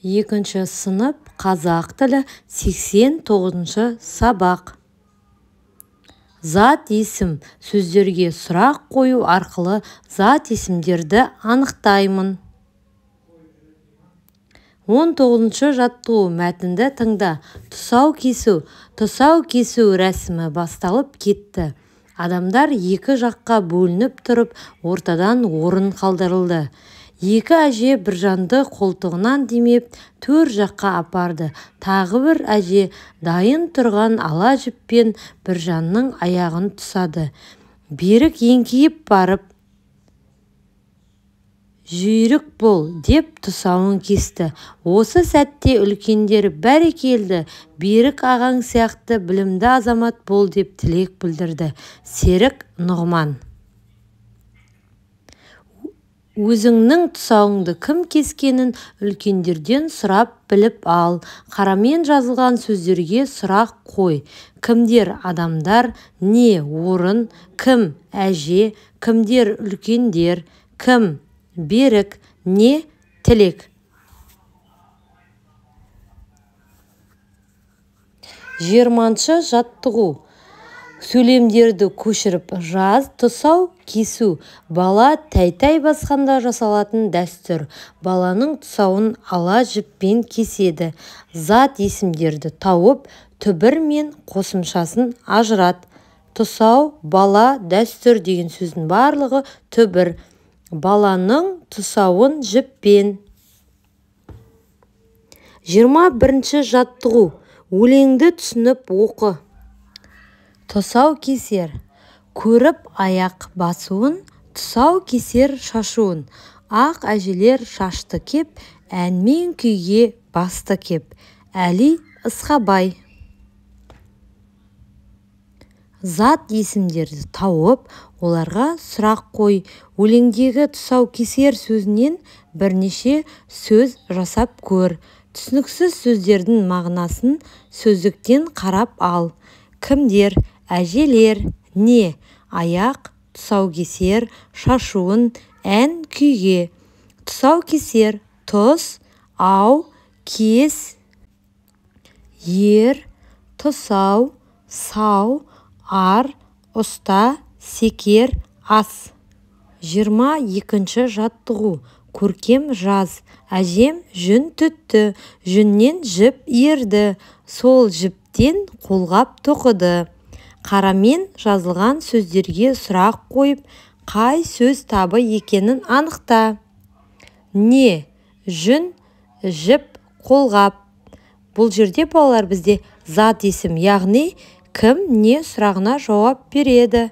Екінші сынып, қазақ тілі, 89-шы сабақ. Зат есім сөздерге сұрақ қою арқылы зат есімдерді анықтаймын. 19-шы жаттығу. Мәтінді тыңда. Тұсау кесу. Тұсау кесу рәсімі басталып кетті. Адамдар екі жаққа бөлініп тұрып, ортадан орын қалдырылды. Екі әже Біржанды қолтығынан демеп, төр жаққа апарды. Тағы бір әже дайын тұрған ала жіппен Біржанның аяғын тұсады. Берік еңкейіп барып, жүйрік бол деп тұсауын кесті. Осы сәтте үлкендер бәрекелді, Берік ағаң сияқты білімді азамат бол деп тілек білдірді. Серік Нұғман. Өзіңнің тұсауыңды кім кескенін үлкендерден сұрап біліп ал. Қарамен жазылған сөздерге сұрақ қой. Кімдер адамдар, не орын, кім әже, кімдер үлкендер, кім берік, не тілек. 20-шы жаттығу. Сөйлемдерді көшіріп жаз. Тұсау кесу бала тәй-тәй басқанда жасалатын дәстүр. Баланың тұсауын ала жіппен кеседі. Зат есімдерді тауып, түбір мен қосымшасын ажырат. Тұсау, бала, дәстүр деген сөздің барлығы түбір. Баланың тұсауын жіппен. 21-ші жаттығу. Өлеңді түсініп оқы. Тұсау кесер. Көріп аяқ басуын, тұсау кесер шашуын. Ақ әжелер шашты кеп, әнмен күйге басты кеп. Әли Ысқабай. Зат есімдерді тауып, оларға сұрақ қой. Өлеңдегі тұсау кесер сөзінен бірнеше сөз жасап көр. Түсініксіз сөздердің мағынасын сөздіктен қарап ал. Кімдер, әжелер, не, аяқ, тұсау кесер, шашуын, ән күйге. Тұсау кесер, тұс, ау, кес, ер, тұсау, сау, ар, ұста, секер, ас. 22-ші жаттығу. Көркем жаз. Әжем жүн түтті, жүннен жіп иірді, сол жіптен қолғап тоқыды. Қарамен жазылған сөздерге сұрақ қойып, қай сөз табы екенін анықта. Не, жүн, жіп, қолғап. Бұл жерде балалар бізде зат есім, яғни кім не сұрағына жауап береді.